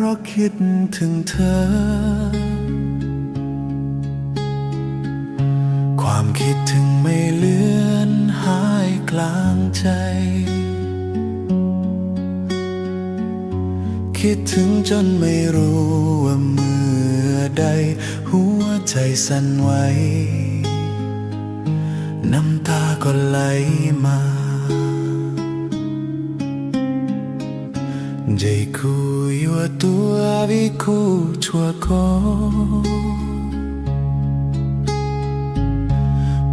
เพราะคิดถึงเธอ ความคิดถึงไม่เลือนหายกลางใจ คิดถึงจนไม่รู้ว่าเมื่อใด หัวใจสั่นไหว น้ำตาก็ไหลมา Ces kuv yuav tuav vim kuv tshua koj,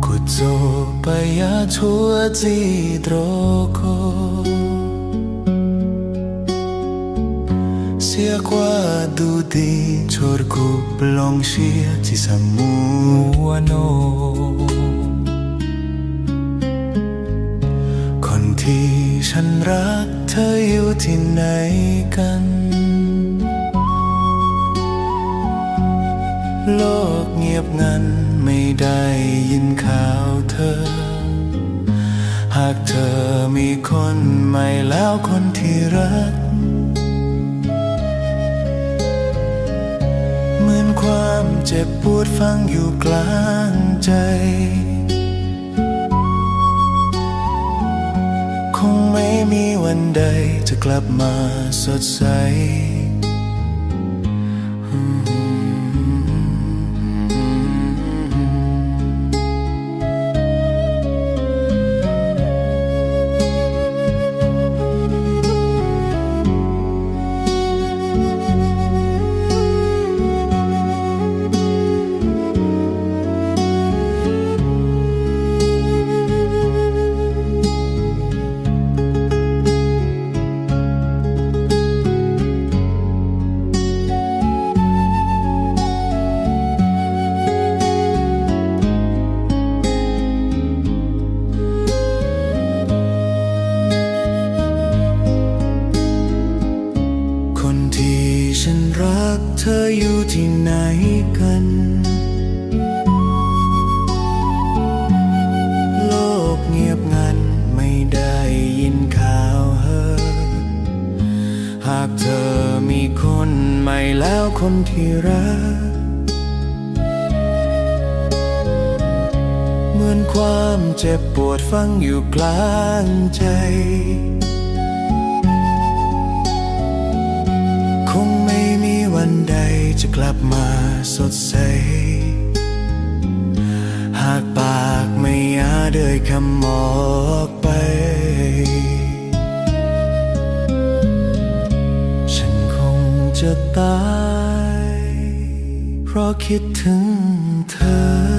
kuv txo pab yaj txhua txij rau koj. Xiab quaj du di tshua kuv plooj siab tsis xav mus ua no. คนที่ฉันรักเธออยู่ที่ไหนกัน โลกเงียบงันไม่ได้ยินข่าวเธอ หากเธอมีคนใหม่แล้วคนที่รัก เหมือนความเจ็บปวดฝังอยู่กลางใจ คงไม่มีวันใดจะกลับมาสดใส คนที่ฉันรักเธออยู่ที่ไหนกัน โลกเงียบงันไม่ได้ยินข่าวเธอ หากเธอมีคนใหม่แล้วคนที่รัก เหมือนความเจ็บปวดฝังอยู่กลางใจ คงไม่มีวันใดจะกลับมาสดใส หากปากไม่อาจเอ่ยคำออกไป ฉันคงจะตาย เพราะคิดถึงเธอ